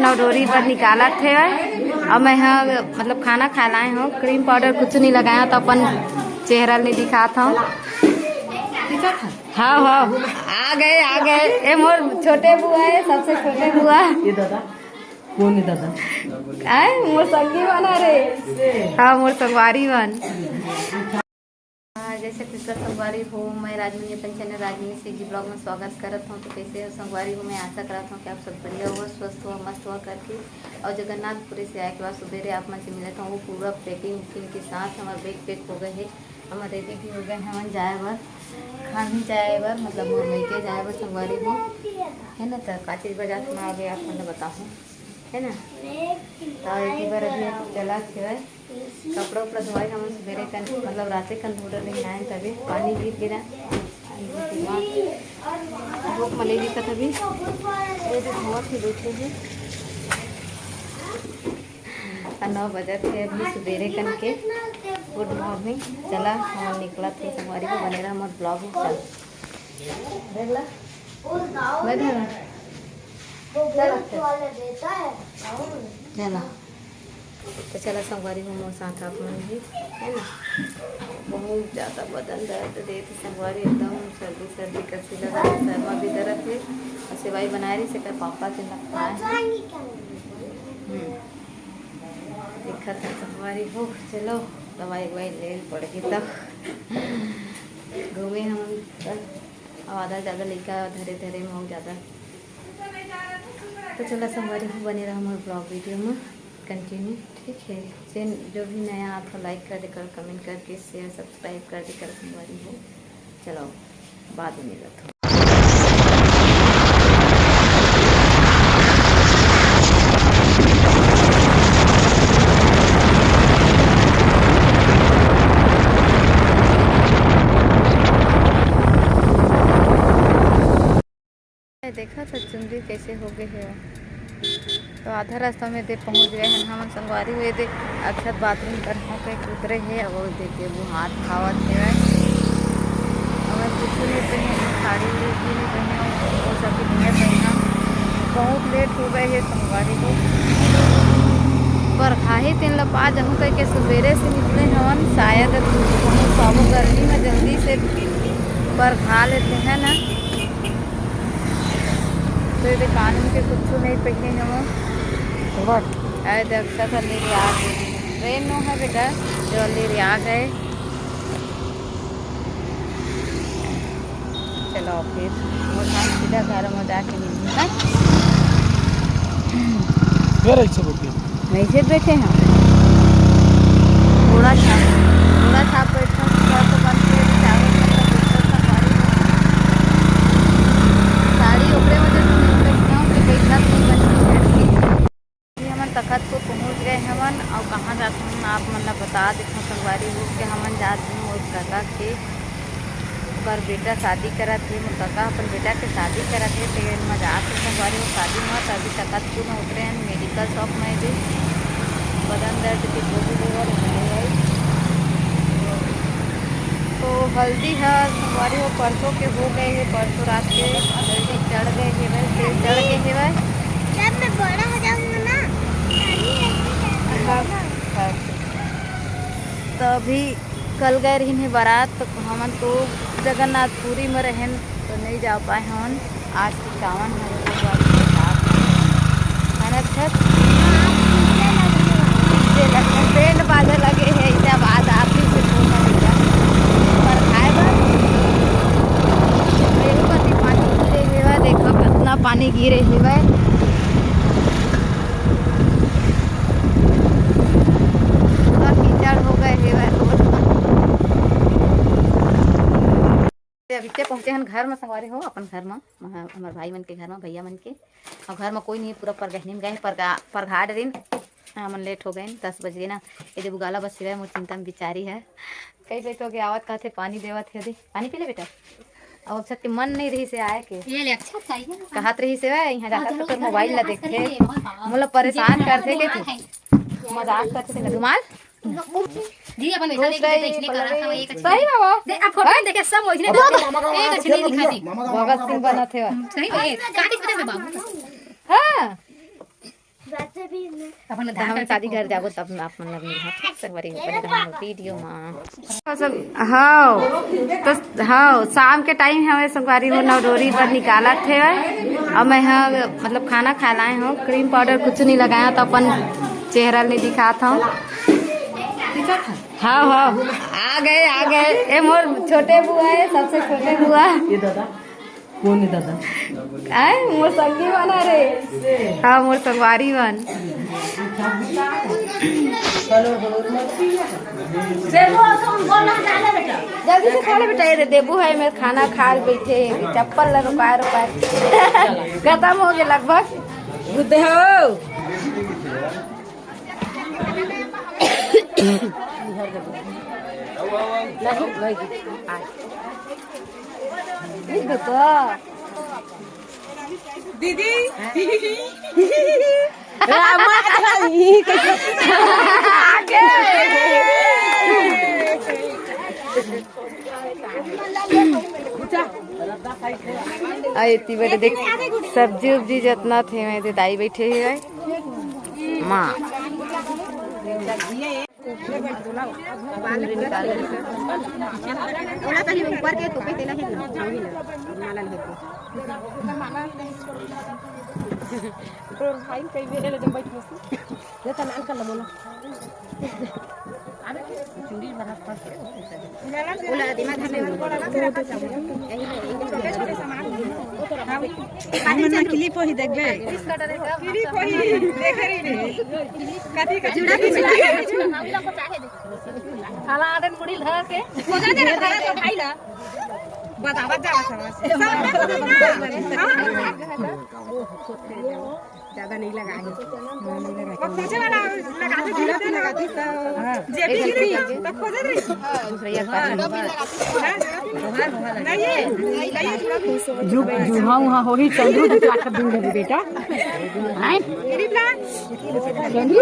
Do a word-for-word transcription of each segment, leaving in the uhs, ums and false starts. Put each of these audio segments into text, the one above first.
नवडोरी बर निकालत हे। अब मैं ह, मतलब, खाना खाए लाए हूँ, क्रीम पाउडर कुछ नहीं लगाया, तो अपन चेहरा नहीं दिखात हूँ। हाँ, हाँ, आ गए, आ गए। ए, मोर छोटे बुआ है, सबसे छोटे बुआ। ये दादा, कौन है दादा? आए, मोर संगी बना रे। हाँ, मोर संगवारी बन। हाँ, जय छत्तीसगढ़ संगवारी हो, मैं राजमणि, अपन चैनल राजमणि सीजी ब्लॉग में स्वागत करत हूँ। तो कैसे हो संगवारी हो? मैं आशा करत हूँ कि आप सब बढ़िया हो, स्वस्थ हो, मस्त हो करके। और जगन्नाथपुरी से आए के बाद सुबेरे आप मन से मिलत हूँ, वो पूरा पैकिंग वैकिंग के साथ हमार बैग पैक हो गए है, हमार रेडी भी हो गए हैं जाए बर, खान जाए बर, मतलब मोर मइके जाए बर संगवारी हो, है ना। तो का चीज बाजार में आ गए आप मन बताओ, है ना। तो एक बार अभी चला के कपड़ा उपड़ा धोए हमन सुबेरे कन, मतलब राते कन धो डरे हैं, तभी पानी गिर गिरा। भूख मले दिखत अभी, ये जो धोवत ही बैठे हैं। और नौ बजत है अभी सुबेरे कन के। गुड मॉर्निंग। चला, हमन निकलत हे संगवारी हो, बने रहा हमार ब्लॉग में। चल, देख ला, मैं धरा। चला, चला। तो चला संगवारी हो, मोर साथ आप मन भी, है ना। बहुत ज्यादा बदन दर्द देत हे संगवारी, एकदम सर्दी सर्दी कसी लगत हे, सर में भी दर्द हे। और सेवई बनाए रही से कर पापा के लगता है। हम्म। दिक्कत है संगवारी हो। चलो, दवाई ववाई ले पड़ गई तब घूमे हम तब। अब आधा ज्यादा लइका धरे धरे में हो ज्यादा। तो चला संगवारी हो, बने रहा हमारे ब्लॉग वीडियो में कंटिन्यू, ठीक है। चैन जो भी नया आप लाइक कर दे कर, कमेंट करके, शेयर सब्सक्राइब कर दे कर संगवारी हो। चलो, बाद में मिलत हूँ। देखा था चुंदी कैसे हो गए है। तो आधा रास्ता में दे पहुंच गए हैं हमन संगवारी हुए दे। अक्षत बाथरूम कर हो के उतरे है, अब वो देख के वो हाथ खावत है। अब कुछ नहीं पहने, साड़ी उड़ी भी नहीं पहने, वो सब भी नहीं पहना। बहुत लेट हो गए है संगवारी हो। पर खाही तीन ला पा जहूँ कह के सुबेरे से निकले हवन, शायद कहूँ सब गर्मी में जल्दी से पर खा लेते हैं ना। तो ये दुकान के कुछ नहीं पहने हैं वो। अरे देख, अक्षत ले आ गए। ट्रेन नो है बेटा, जो ले आ गए। चलो फिर, मोर साथ सीधा घर में जाके मिलते हैं। फिर ऐसे बोलते हैं। वैसे बैठे हैं। थोड़ा सा, थोड़ा सा बैठो, थोड़ा सा बंद किए, चारों तरफ बैठो, सब बारी। साड़ी ओकरे वजह से नहीं बैठना, कि बैठा तो बंद बैठ के। अभी हमन तखतपुर पहुंच गए हमन, और कहाँ जात हन आप मन ला बता देथन संगवारी हो कि हमन जात हन मोर कका के बर बेटा शादी करत हे, मोर कका अपन बेटा के शादी करत हे, तेन म जात हे संगवारी हो शादी म। त अभी तखतपुर म उतरे हन मेडिकल शॉप म, एदे बदन दर्द के गोली लेवल हल्दी है। तो हल्दी ह संगवारी हो परसों के हो गए हे, परसों रात के हल्दी चढ़ गए हेवय, तेल चढ़ गए हेवय। जब मैं बड़ा हो जाऊंगा ना, तभी ऐसे जाऊंगा। हाँ, हाँ। तो अभी कल गए रहिन हे बारात, तो हमन तो जगन्नाथपुरी में रहेन, तो नहीं जा पाए हमन। आज के सावन है, तो आज के साथ है ना, अच्छा? बैंड बाजा लगे है, इसे आवाज आप ही से फोन कर दिया। पर खाए बर मेरे ऊपर भी पानी गिरे हेवय, देखो कितना पानी गिरे हेवय। पूरा कीचड़ हो गए हेवय रोड पर। अभी ते पहुंचे हन घर में संगवारी हो, अपन घर में, महा-, हमर भाई मन के घर में, भैया मन के। और घर में कोई नहीं है, पूरा परगहनी में गए, परगा-, परघाट दिन। हमन लेट हो गए, दस बज गए ना। ये जब उगाला बस सिवाय मोर चिंता में बिचारी है, कई बेर तो के आवत कहत हे, पानी देवत हे दे, पानी पी ले बेटा। अब सबके मन नहीं रही से आए के। ये ले, अच्छा चाहिए ना। कहत रही से, "वह यहाँ जाकर तो तोर मोबाइल ला देखथे, मोला परेशान करथे के तू।" मजाक करथे से रुमाल। जी, अपन बैठा दोस्त देख के रही, इसने कहा था, वो एक अच्छी सही बाबा। दे, अब फोटो में देखे, सब वही ने एक अच्छी नहीं दिखाती। भगत सिंह बनत हे। सही में, काटी पता है बाबू। हाँ। अपन तो हम शादी घर जाबो, तब मैं आप मन ला मिलहूँ, ठीक संगवारी हो, बने रहू वीडियो मा। सब, हाँ, तो हाँ, शाम के टाइम हवे संगवारी हो, नवडोरी बर निकालत हे। अब मैं ह, मतलब, खाना खा लाए हूँ, क्रीम पाउडर कुछ नहीं लगाया, तो अपन चेहरा नहीं दिखात हूँ। हाँ, हाँ, आ गए, आ गए। ए, मोर छोटे बुआ है, सबसे छोटे बुआ। ये दादा, कौन है दादा? आय, मोर संगी बना रे। हाँ, मोर संगवारी बन। जल्दी से खा ले बेटा, ये दे, देबू है, मैं खाना खा के बैठे, चप्पल ला रोका रोका खत्म हो गए लगभग। बुद्धे हो। दीदी। आ, एती बेटा देख, सब्जी उब्जी जतना थे, मैं दे दाई बैठे ही है। माँ। ओला पहले ऊपर के तो पे तेला है ना, वही ना, माला नहीं है। प्रोफाइल कई बेर ले जब बैठ बस। ये तो लाल कर लो बोला। चूड़ी वाला फंस गया। ओला दिमाग हमें यही, यही छोटे छोटे सामान। हम नकली पोही देखबे। क्लिप होई, देखे रही रे। कथी का जुड़ा के जुड़ा के। हला आदन मुड़ी धर के। खोजा दे रे, धरा तो भाई ला। बतावा जा, बतावा। ज्यादा नहीं लगा है। वो खोजे वाला लगा दे, जुड़ा दे, लगा दे। जे भी गिरी, तो खोजे रे। दूसरा ये पास में। नहीं, नहीं, नहीं, जुड़ा दे। जु-, जुहा उहा होही, चंद्रू जी का दिन देबे बेटा। हैं? गिरी प्लान। चंद्रू?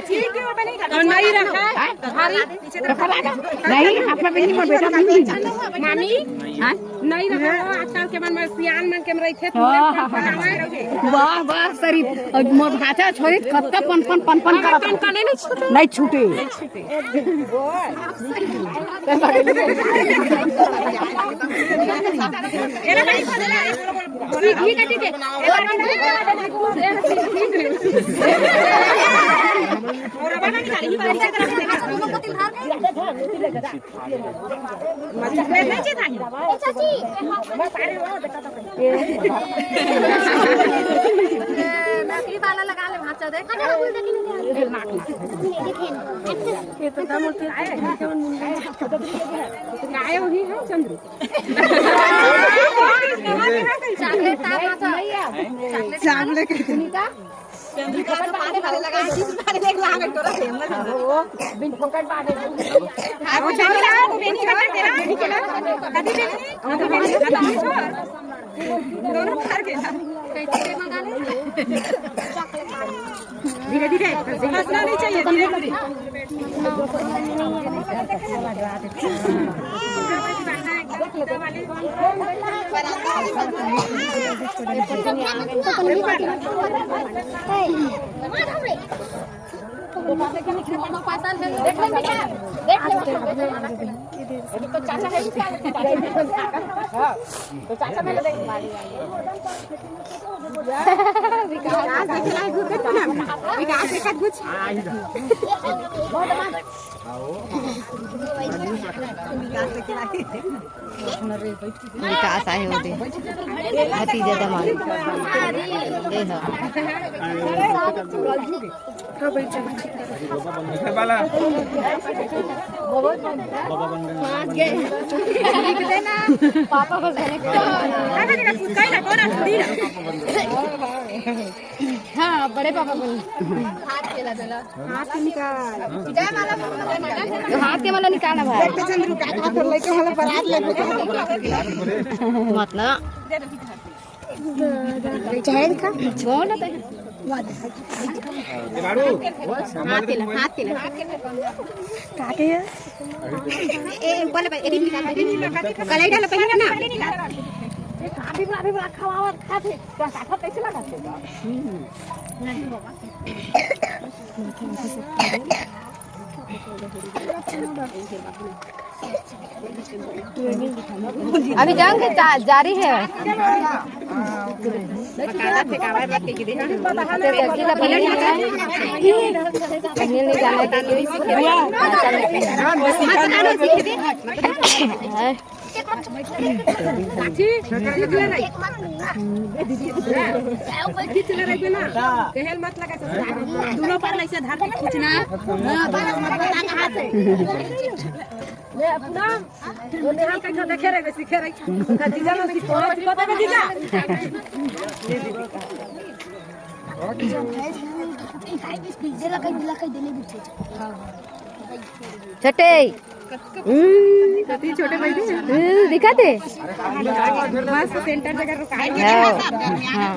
ठीक है, वो बनेगा। और नहीं रखा है? हैं? भारी? रखा है? नहीं, अपना बेटी में बेटा नहीं। मामी? हैं? नहीं रखा है, आजकल के मन में सियान मन के में रहिथे, हाँ, हाँ, हाँ। वाह, वाह, सरी, मोर भाचा छोरी कत्ता पन, पन, पन, पन करत। पन, पन, नहीं छूटे। नहीं छूटे। नकली वाला लगा ले, भाचा देख। ये तो दम उठे। काय वही है चंद्रू। चॉकलेट था, भाचा। चॉकलेट। चंद्रू का तो पाने वाले लगा, जिस पाने देख लाग तोरा फेमस है। वो बिन फोकट पाने। आप चंद्रू का तो बेनी का तेरा। कभी बेनी। दोनों फाड़ के ना। धीरे धीरे, हंसना नहीं चाहिए, धीरे धीरे। विकास देखला है, घुरकत ना। विकास देखत कुछ। विकास देखला है। विकास आए होते। भतीजा दमाद। ए ह। पापा बस। हाँ, बड़े पापा बोले। हाथ के निकाल। तो हाथ के वाला निकाल ना भाई। देख तो चंद्रू का हाथ में लेके वाला बारात लेके। मत ना। चाहे दिखा। छोड़ ना तो। हाथ के ला, हाथ के ला। काटे है। ए, ऊपर ले, ए, निकाल, ए, निकाल। कलाई डाल पहले ना। अभी, अभी खावा, खाते। तो काटा कैसे लगा? अभी जंग जा-, जारी है। पहले नहीं जाना है, क्योंकि दोनों पर ऐसे धर के खींचना। हाँ, बस, बस, बस, हाथ है। ले, अपना, वो नेहा कैसे देखे रहे, सीखे रहे। जीजा लोग सीखो, सीखो तो जीजा। छोटे। हम्म। छोटे भाई। हम्म, दिखाते। बस सेंटर जगह रुकाए। हाँ, हाँ।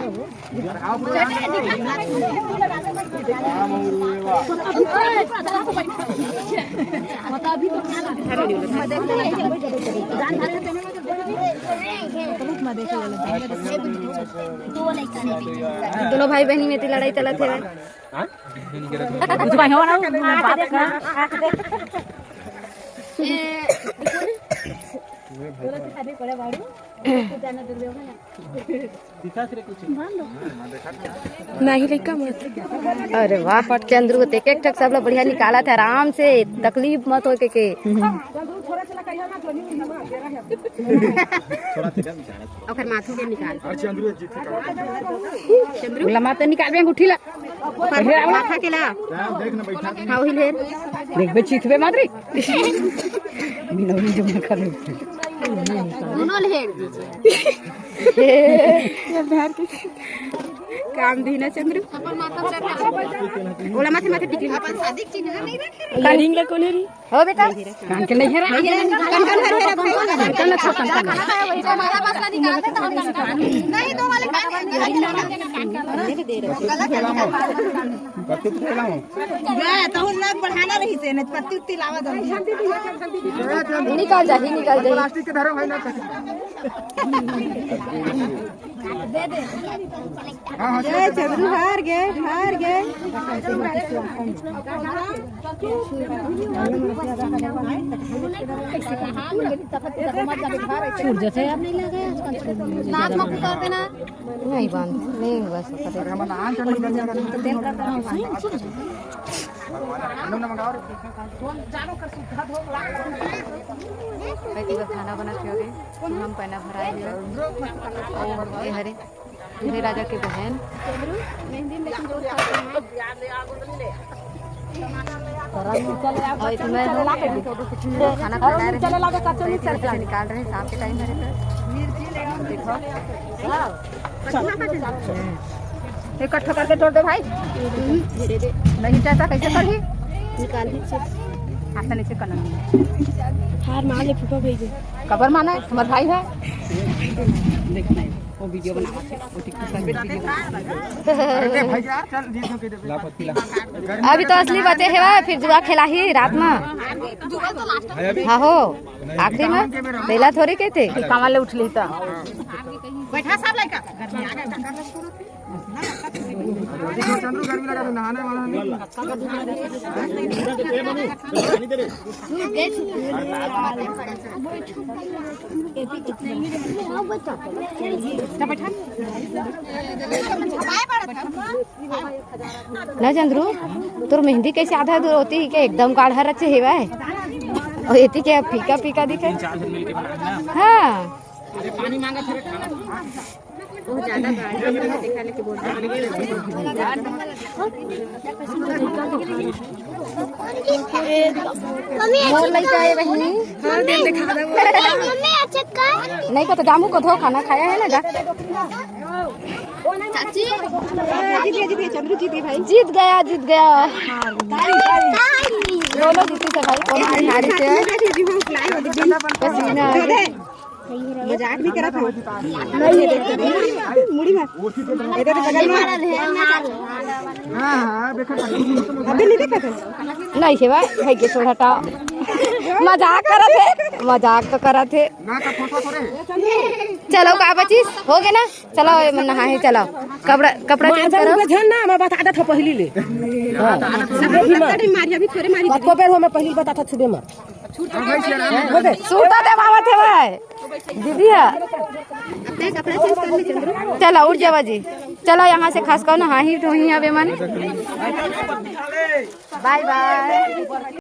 दोनों भाई बहनी में तो लड़ाई चलत है। कुछ भाई हो ना, बात कर। नहीं लइका मत। अरे वाह, चंद्रू तो एक एक ठक सब ला बढ़िया निकालत है आराम से, तकलीफ मत होय के, के। ओकर माथू के निकाल। चंद्रू। लम्बा तो निकालबे अंगूठी ला। ओकर माथा के ला। हाँ, वही ले। देखबे, चीथबे मत रे। बिनौरी जमा कर ले। दोनों ले। ये बैठ के काम दीना चंद्रू। ओला माथे माथे टिकली। अपन शादी के चिन्ह नहीं रखे। इयररिंग ले कोने री? हो बेटा। कान के नहीं है रे। कान, कान, कान, कान, कान। हमारा बस वाली कान है तो हम कान, कान। नहीं, दो वाले कान है। गलत है। पत्ती तो फैलाओ। गए, तो उन लोग बढ़ाना रही से, नहीं पत्ती उत्ती लावा दो। निकल जाही, निकल जाही। प्लास्टिक के धरो भाई ना। हाँ, हाँ, जय चंद्रू, हार गए, हार गए। छूट जाते हैं, अब नहीं लगे आजकल। नाक में उतार देना। नहीं बंद, नहीं हुआ सफर। अरे, हम नाम चल रही है। बेटी का खाना बना के हो गए, हम पहना भराए हुए। और ये हरे, ये राजा के बहन। और इसमें हम खाना खा रहे हैं, चले लागे कच्चा मिर्चा से निकाल रहे हैं, शाम के टाइम है। देखो, इकट्ठा करके जोड़ दे भाई। नहीं चाहता कैसे करही? निकाल दीजिए। हाथ से नीचे करना। हार मान ले फूफा भाई के। कबर माना है, तुम्हारा भाई है। देखना है, वो वीडियो बनावा थे, वो TikTok पर वीडियो बनावा थे। अरे भैया, चल, जीत के दे। अभी तो असली बचे हेवा, फिर जुआ खेला ही रात में। हाँ हो, आखिरी में पहला थोड़ी कहते। कामा ले उठ लेता। बैठा सब लड़का। चंद्रू गर्मी लगा तो नहाने वाला नहीं। ना चंद्रू, तोर मेहंदी कैसे आधा अधूरा होती है क्या? एकदम गाढ़ा रचे हेवा है। और एती क्या फीका फीका दिखे? हाँ। वो ज्यादा गाढ़ा है, दिखा लेके बोल रहा है। मोर लइका है बहिनी। हाँ, दे दिखा दे। मम्मी, अच्छा का? नहीं पता, जामू को धो खाना खाया है ना, जा। चाची। जीत गया, जीत गया, चंद्रू जीत गया भाई। जीत गया, जीत गया। दोनों जीती थे भाई, कौन हारी थे? पसीना। मजाक नहीं करा था। नहीं, ये देखो, मुड़ी में। इधर बगल में। हाँ, हाँ, देखो। अभी नहीं देखा था। नहीं सेवा, है के थोड़ा टा। मजाक करत हे, मजाक तो करत हे। ना तो फोटो थोड़े हे। चलो, का बचिस? हो गे ना? चलो, ए मन नहाए, चलो। कपड़ा, कपड़ा change करो। ना, मैं बता देत हँव पहिली ले। हाँ। छुबे भी मत। मारी, अभी थोड़े मारी। कतको बेर हो, मैं पहिली बतात हँव, छुबे मत। सूता देवावत हे भाई। दीदी हे। अपने कपड़ा change कर ले, चंद्रू। चलो, उठ जावा जी। चलो, यहाँ से खसको, नहाही धोही अब ए मन। Bye bye।